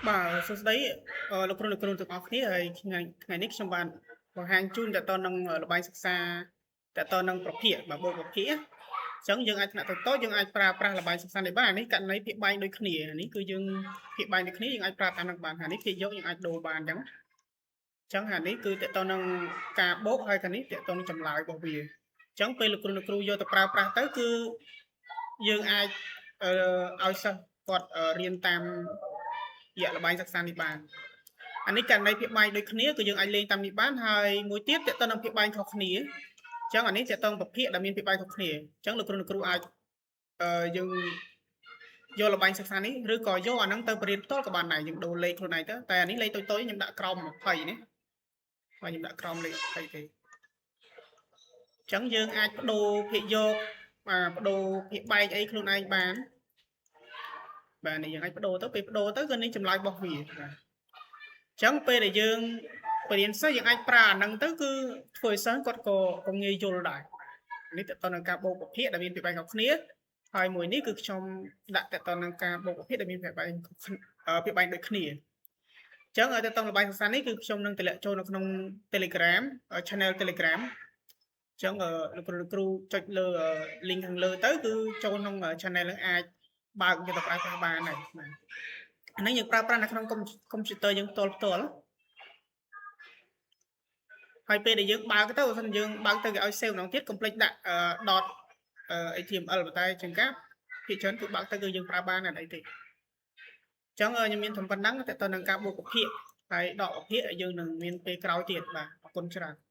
បាទសួស្តីលោកគ្រូលោកគ្រូទាំងអស់គ្នាហើយថ្ងៃថ្ងៃនេះខ្ញុំបានបង្ហាញជូនតទៅនឹងល្បែងសិក្សាតទៅនឹងប្រភាគបាទបូកប្រភាគអញ្ចឹងយើងអាចថ្នាក់តូចៗយើងអាចប្រើប្រាស់ល្បែងសិក្សានេះបានអានេះករណីភាគបែងដូចគ្នានេះគឺយើងភាគបែងដូចគ្នាយើងអាចប្រើតាមនឹងបានអានេះភាគយកយើងអាចដូរបានអញ្ចឹងអញ្ចឹងអានេះគឺតទៅនឹងការបូកហើយខាងនេះតទៅនឹងចម្លើយរបស់វាអញ្ចឹងពេលលោកគ្រូលោកគ្រូយកទៅប្រើប្រាស់ទៅគឺយើងអាចអឺឲ្យសិស្សគាត់រៀនតាមរយៈល្បែងសិក្សានេះបានអានេះករណីភាគបែងដូចគ្នាគឺយើងអាចលេងតាមនេះបានហើយមួយទៀតតទៅនឹងភាគបែងខុសគ្នាអញ្ចឹងអានេះតទៅនឹងប្រភាគដែលមានភាគបែងខុសគ្នាអញ្ចឹងលោកគ្រូលោកគ្រូអាចអឺយើងយកល្បែងសិក្សានេះឬក៏យកអាហ្នឹងទៅបរៀនផ្ទាល់ក៏បានដែរយើងដូរលេខខ្លួនឯងទៅតែអានេះលេខតូចៗខ្ញុំដាក់ក្រោម20នេះបាទខ្ញុំដាក់ក្រោមលេខ20ទេអញ្ចឹងយើងអាចបដូរភាគយកបាទបដូរភាគបែងអីខ្លួនឯងបានបាទនេះយើងអាចបដូរទៅពេលបដូរទៅគឺនេះចម្លើយរបស់វាបាទអញ្ចឹងពេលដែលយើងបរៀនសិស្សយើងអាចប្រើអាហ្នឹងទៅគឺធ្វើឲ្យសិស្សគាត់ក៏ក៏ងាយយល់ដែរនេះតើតើនឹងការបូកវិភាគដែលមានភាគបែងខុសគ្នាហើយមួយនេះគឺខ្ញុំដាក់តើតើនឹងការបូកវិភាគដែលមានភាគបែងភាគបែងដូចគ្នាអញ្ចឹងឲ្យតើតើល្បែងសិក្សានេះគឺខ្ញុំនឹងតម្លាក់ចូលនៅក្នុង Telegram Channel Telegram អញ្ចឹងលោកគ្រូលោកគ្រូចុចលើ link ខាងលើទៅគឺចូលក្នុង channel នឹងអាចបើកយកទៅប្រើប្រាស់បានហើយបាទអានេះយើងប្រើប្រាស់នៅក្នុងកុំព្យូទ័រយើងផ្ទាល់ផ្ទាល់ហើយពេលដែលយើងបើកទៅបើសិនយើងបើកទៅគេឲ្យ save ម្ដងទៀតកុំភ្លេចដាក់ dot .html ប៉ុន្តែជាងការភាគច្រើនគឺបើកទៅគឺយើងប្រើបានអត់អីទេអញ្ចឹងខ្ញុំមានតែប៉ុណ្ណឹងតើតើនឹងការបូកវិភាគហើយដកវិភាគយើងនឹងមានពេលក្រោយទៀតបាទអរគុណច្រើន។